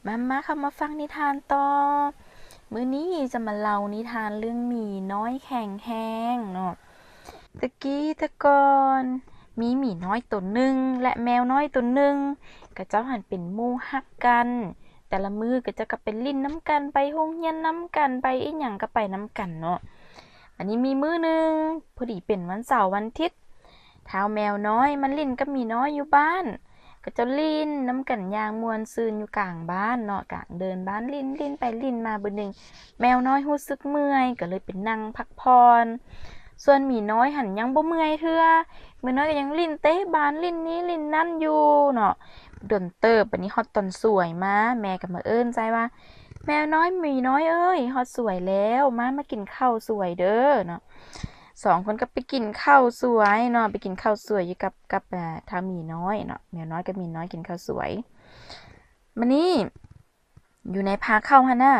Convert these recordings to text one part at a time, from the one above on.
ມາ ມາ ເຂົ້າມາຟັງນິທານຕໍ່. ມື້ນີ້ຈະມາເລົ່ານິທານເລື່ອງໝີນ້ອຍແຂງແຮງເນາະ. ແຕ່ກີ້ແຕ່ກ່ອນ ມີໝີນ້ອຍໂຕໜຶ່ງ ແລະ ແມວນ້ອຍໂຕໜຶ່ງ ເຂົາເຈົ້າຫັ້ນເປັນໝູ່ຮັກກັນ. ແຕ່ລະມື້ເຂົາເຈົ້າກໍໄປຫຼິ້ນນຳກັນ, ໄປໂຮງຮຽນນຳກັນ, ໄປອີ່ຫຍັງກໍໄປນຳກັນເນາະ. ອັນນີ້ມີມື້ໜຶ່ງ ພໍດີເປັນວັນເສົາວັນອາທິດ ທ້າວແມວນ້ອຍມາຫຼິ້ນກັບໝີນ້ອຍຢູ່ບ້ານ. ເຂົາເຈົ້າຫຼິ້ນນຳກັນຢ່າງມ່ວນຊື່ນຢູ່ກາງບ້ານເນາະ, ກາງເດີ່ນບ້ານ, ຫຼິ້ນ, ຫຼິ້ນໄປຫຼິ້ນມາ. ບາດໜຶ່ງ ແມວນ້ອຍຮູ້ສຶກເມື່ອຍ ກໍເລີຍໄປນັ່ງພັກຜ່ອນ. ສ່ວນໝີນ້ອຍຫັ້ນຍັງບໍ່ເມື່ອຍເທື່ອ, ໝີນ້ອຍກໍຍັງຫຼິ້ນເຕະບານ, ຫຼິ້ນນີ້ຫຼິ້ນນັ້ນຢູ່ເນາະ. ດົນເຕີບ ບາດນີ້ຮອດຕອນສວຍມາ, ແມ່ກໍມາເອີ້ນໃສ່ວ່າ, ແມວນ້ອຍ ໝີນ້ອຍເອີຍ, ຮອດສວຍແລ້ວ, ມາ ມາກິນເຂົ້າສວຍເດີເນາະ. ສອງຄົນກໍໄປກິນເຂົ້າສວຍເນາະ, ໄປກິນເຂົ້າສວຍຢູ່ກັບ ກັບ ອາ ທ້າວໝີນ້ອຍເນາະ. ແມວນ້ອຍກັບໝີນ້ອຍກິນເຂົ້າສວຍ. ມານີ້ ຢູ່ໃນພາເຂົ້າຫັ້ນນະ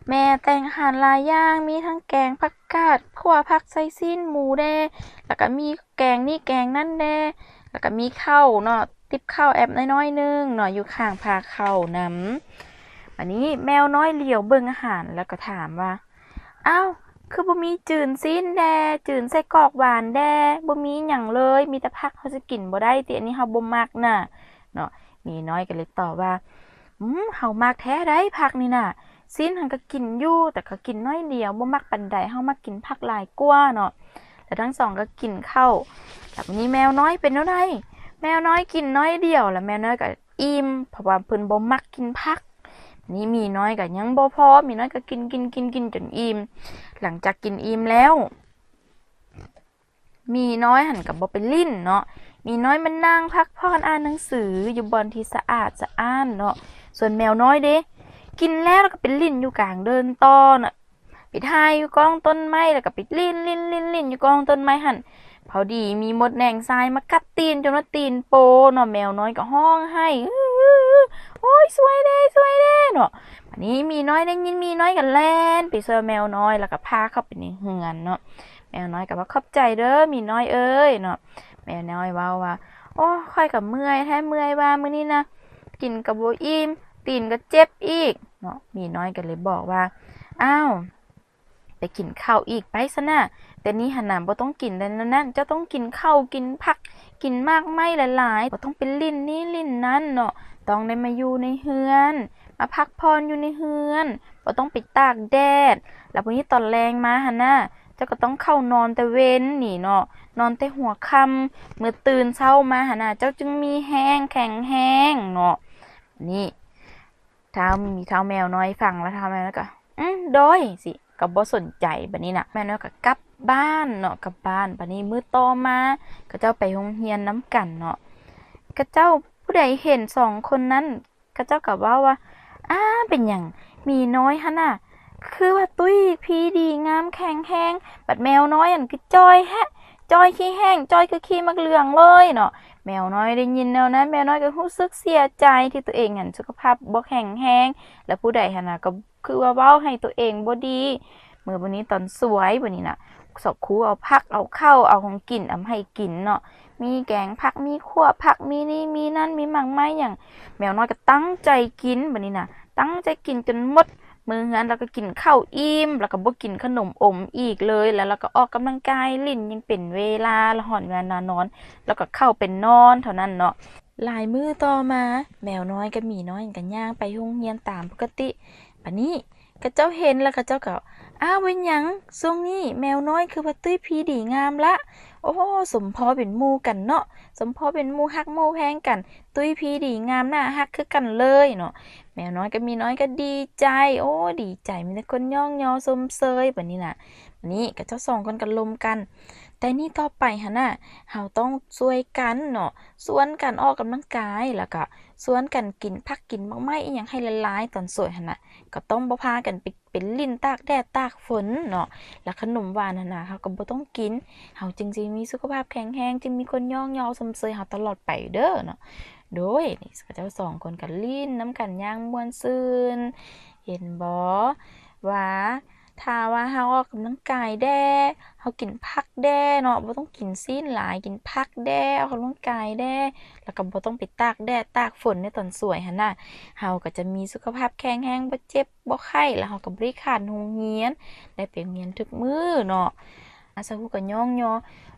ແມ່ແຕ່ງອາຫານຫຼາຍຢ່າງ, ມີທັງແກງຜັກກາດ, ຂົ້ວຜັກໃສ່ຊີ້ນໝູແດ່, ແລ້ວກໍມີແກງນີ້ແກງນັ້ນແດ່, ແລ້ວກໍມີເຂົ້າເນາະ, ຕິບເຂົ້າແອບນ້ອຍໆໜຶ່ງເນາະ, ຢູ່ຂ້າງພາເຂົ້ານຳ. ບາດນີ້ແມວນ້ອຍຫຼຽວເບິ່ງອາຫານ ແລ້ວກໍຖາມວ່າ, ອ້າວ ຄືບໍ່ມີຈືນຊີ້ນແດ່, ຈືນໄສ້ກອກຫວານແດ່, ບໍ່ມີຫຍັງເລີຍ, ມີແຕ່ຜັກ, ເຮົາຊິກິນບໍ່ໄດ້ຕິ, ອັນນີ້ເຮົາບໍ່ມັກນະ ເນາະ. ໝີນ້ອຍກໍເລີຍຕອບວ່າ, ອືມ ເຮົາມັກແທ້ໃດ໋ຜັກນີ້ນະ, ຊີ້ນຫັ້ນກໍກິນຢູ່ ແຕ່ກໍກິນໜ້ອຍດຽວ, ບໍ່ມັກປານໃດ, ເຮົາມັກກິນຜັກຫຼາຍກວ່າເນາະ. ແລ້ວທັງສອງກໍກິນເຂົ້າ. ແລ້ວບາດນີ້ແມວນ້ອຍເປັນແນວໃດ? ແມວນ້ອຍກິນໜ້ອຍດຽວ ແລ້ວແມວນ້ອຍກໍອີ່ມ, ເພາະວ່າເພິ່ນບໍ່ມັກກິນຜັກ. ນີ້ໝີນ້ອຍກໍຍັງບໍ່ພໍ, ໝີນ້ອຍກໍກິນ ກິນ ກິນ ກິນຈົນອີ່ມ. ຫຼັງຈາກກິນອີ່ມແລ້ວ ໝີນ້ອຍຫັ້ນກໍບໍ່ໄປຫຼິ້ນເນາະ, ໝີນ້ອຍມານັ່ງພັກຜ່ອນອ່ານໜັງສືຢູ່ບ່ອນທີ່ສະອາດສະອ້ານເນາະ. ສ່ວນແມວນ້ອຍເດ້ ກິນແລ້ວ ແລ້ວກໍໄປຫຼິ້ນຢູ່ກາງເດີ່ນຕໍ່ເນາະ, ໄປຖ່າຍຢູ່ກ້ອງຕົ້ນໄມ້ ແລ້ວກໍໄປຫຼິ້ນ ຫຼິ້ນ ຫຼິ້ນ ຫຼິ້ນຢູ່ກ້ອງຕົ້ນໄມ້ຫັ້ນ. ພໍດີມີມົດແດງຊາຍມາກັດຕີນ ຈົນວ່າຕີນໂປເນາະ, ແມວນ້ອຍກໍຮ້ອງໄຫ້ ໂອ້ຍ ຊ່ວຍແດ່ ຊ່ວຍແດ່ເນາະ. ບາດນີ້ໝີນ້ອຍໄດ້ຍິນ ໝີນ້ອຍກໍແລ່ນໄປຊ່ວຍແມວນ້ອຍ ແລ້ວກໍພາເຂົ້າໄປໃນເຮືອນເນາະ. ແມວນ້ອຍກໍວ່າ ຂອບໃຈເດີໝີນ້ອຍເອີຍເນາະ. ແມວນ້ອຍເວົ້າວ່າ ໂອ້ ຂ້ອຍກໍເມື່ອຍແທ້ ເມື່ອຍວ່າມື້ນີ້ນະ ກິນກໍບໍ່ອີ່ມ ຕີນກໍເຈັບອີກເນາະ. ໝີນ້ອຍກໍເລີຍບອກວ່າ ອ້າວ ໄປກິນເຂົ້າອີກໄປຊະນະ, ແຕ່ນີ້ຫັ້ນນະບໍ່ຕ້ອງກິນແນວນັ້ນ, ເຈົ້າຕ້ອງກິນເຂົ້າ ກິນຜັກ ກິນໝາກໄມ້ຫຼາຍໆ, ບໍ່ຕ້ອງໄປຫຼິ້ນນີ້ຫຼິ້ນນັ້ນເນາະ, ຕ້ອງໄດ້ມາຢູ່ໃນເຮືອນ ມາພັກຜ່ອນຢູ່ໃນເຮືອນ, ບໍ່ຕ້ອງໄປຕາກແດດ. ແລ້ວມື້ນີ້ຕອນແລງມາຫັ້ນນະ ເຈົ້າກໍຕ້ອງເຂົ້ານອນແຕ່ເວັນນີ້ເນາະ, ນອນແຕ່ຫົວຄ່ຳ, ເມື່ອຕື່ນເຊົ້າມາຫັ້ນນະ ເຈົ້າຈຶ່ງມີແຮງ ແຂງແຮງເນາະ. ນີ້ ທ້າວ ທ້າວແມວນ້ອຍຟັງແລ້ວ ທ້າວແມວນ້ອຍກໍ ອືມ ໂດຍ ຊິ ກໍບໍ່ສົນໃຈ. ບາດນີ້ນະ ແມວນ້ອຍກໍກັບບ້ານເນາະ, ກັບບ້ານ. ບາດນີ້ມື້ຕໍ່ມາ ເຂົາເຈົ້າໄປໂຮງຮຽນນຳກັນເນາະ, ເຂົາເຈົ້າ ຜູ້ໃດເຫັນສອງຄົນນັ້ນ ເຂົາເຈົ້າກໍເວົ້າວ່າ ອ້າ ເປັນຫຍັງ ໝີນ້ອຍຫັ້ນນະ ຄືວ່າຕຸ້ຍພີດີງາມແຂງແຮງ, ບັດແມວນ້ອຍຫັ້ນຄືຈ່ອຍແຮະ, ຈ່ອຍຂີ້ແຫ້ງ, ຈ່ອຍຄືຂີ້ໝາກເຫຼືອງເລີຍເນາະ. ແມວນ້ອຍໄດ້ຍິນແນວນັ້ນ ແມວນ້ອຍກໍຮູ້ສຶກເສຍໃຈທີ່ຕົວເອງຫັ້ນສຸຂະພາບບໍ່ແຂງແຮງ ແລ້ວຜູ້ໃດຫັ້ນນະກໍຄືວ່າເວົ້າໃຫ້ຕົວເອງບໍ່ດີ. ມື້ບາດນີ້ຕອນສວຍບາດນີ້ນະ ສອກຄູເອົາຜັກ ເອົາເຂົ້າ ເອົາຂອງກິນ ເອົາມາໃຫ້ກິນເນາະ, ມີແກງຜັກ ມີຂົ້ວຜັກ ມີນີ້ມີນັ້ນ ມີໝາກໄມ້ຫຍັງ. ແມວນ້ອຍກໍຕັ້ງໃຈກິນບາດນີ້ນະ, ຕັ້ງໃຈກິນຈົນໝົດ. ມື້ເຮືອນລາວກໍກິນເຂົ້າອີ່ມ ລາວກໍບໍ່ກິນຂະໜົມອົມອີກເລີຍ, ແລ້ວລາວກໍອອກກຳລັງກາຍຫຼິ້ນຢ່າງເປັນເວລາ, ລະຫອດເວລານອນ ລາວກໍເຂົ້າໄປນອນເທົ່ານັ້ນເນາະ. ຫຼາຍມື້ຕໍ່ມາ ແມວນ້ອຍກັບໝີນ້ອຍກໍຍ່າງໄປໂຮງຮຽນຕາມປົກກະຕິ. ບາດນີ້ເຂົາເຈົ້າເຫັນ ແລ້ວເຂົາເຈົ້າກໍ ອ້າວ ເປັນຫຍັງຊ່ວງນີ້ແມວນ້ອຍຄືວ່າຕຸ້ຍພີດີງາມລະ? ໂອ້ ສົມພໍເປັນໝູ່ກັນເນາະ, ສົມພໍເປັນໝູ່ຮັກໝູ່ແພງກັນ, ຕຸ້ຍພີດີງາມໜ້າຮັກຄືກັນເລີຍເນາະ. ແມວນ້ອຍກັບໝີນ້ອຍກໍດີໃຈ, ໂອ້ ດີໃຈ, ມີແຕ່ຄົນຍ້ອງຍໍຊົມເຊີຍບາດນີ້ນະ. ບາດນີ້ເຂົາເຈົ້າສອງຄົນກໍລົມກັນ, ແຕ່ນີ້ຕໍ່ໄປຫັ້ນນະ ເຮົາຕ້ອງຊ່ວຍກັນເນາະ, ຊວນກັນອອກກຳລັງກາຍ ແລ້ວກໍຊວນກັນກິນຜັກກິນໝາກໄມ້ອີ່ຫຍັງໃຫ້ຫຼາຍໆ ຕອນສວຍຫັ້ນນະ, ກໍຕ້ອງບໍ່ພາກັນໄປ ໄປຫຼິ້ນຕາກແດດຕາກຝົນເນາະ. ແລ້ວຂະໜົມຫວານຫັ້ນນະ ເຮົາກໍບໍ່ຕ້ອງກິນ, ເຮົາຈຶ່ງຊິມີສຸຂະພາບແຂງແຮງ, ຈຶ່ງມີຄົນຍ້ອງຍໍຊົມເຊີຍເຮົາຕະຫຼອດໄປເດີເນາະ. ໂດຍ ນີ້ເຂົາເຈົ້າສອງຄົນກໍຫຼິ້ນນຳກັນຢ່າງມ່ວນຊື່ນ. ເຫັນບໍ່ວ່າ ຖ້າວ່າເຮົາອອກກຳລັງກາຍແດ່ ເຮົາກິນຜັກແດ່ເນາະ ບໍ່ຕ້ອງກິນຊີ້ນຫຼາຍ ກິນຜັກແດ່ ອອກກຳລັງກາຍແດ່ ແລ້ວກໍບໍ່ຕ້ອງໄປຕາກແດດຕາກຝົນໃນຕອນສວຍຫັ້ນນະ ເຮົາກໍຈະມີສຸຂະພາບແຂງແຮງ ບໍ່ເຈັບບໍ່ໄຂ້ ແລ້ວເຮົາກໍບໍ່ໄດ້ຂາດໂຮງຮຽນ ໄດ້ໄປໂຮງຮຽນທຸກມື້ເນາະ. ອາ ສາວຄູກໍຍ້ອງຍໍ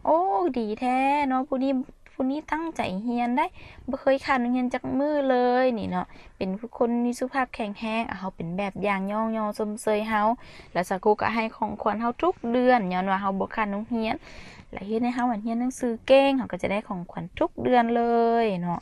ໂອ້ ດີແທ້ເນາະ ຜູ້ນີ້ ຜູ້ນີ້ຕັ້ງໃຈຮຽນໄດ໋ ບໍ່ເຄີຍຂາດໂຮງຮຽນຈັກມື້ເລີຍນີ້ເນາະ ເປັນຜູ້ຄົນມີສຸຂະພາບແຂງແຮງ ເຮົາເປັນແບບຢ່າງຍ້ອງຍໍຊົມເຊີຍເຮົາ ແລ້ວສາວຄູກໍໃຫ້ຂອງຂວັນເຮົາທຸກເດືອນ ຍ້ອນວ່າເຮົາບໍ່ຂາດໂຮງຮຽນ ແລະເຮັດໃຫ້ເຮົາຫັ້ນຮຽນໜັງສືເກັ່ງ ເຮົາກໍຈະໄດ້ຂອງຂວັນທຸກເດືອນເລີຍເນາະ.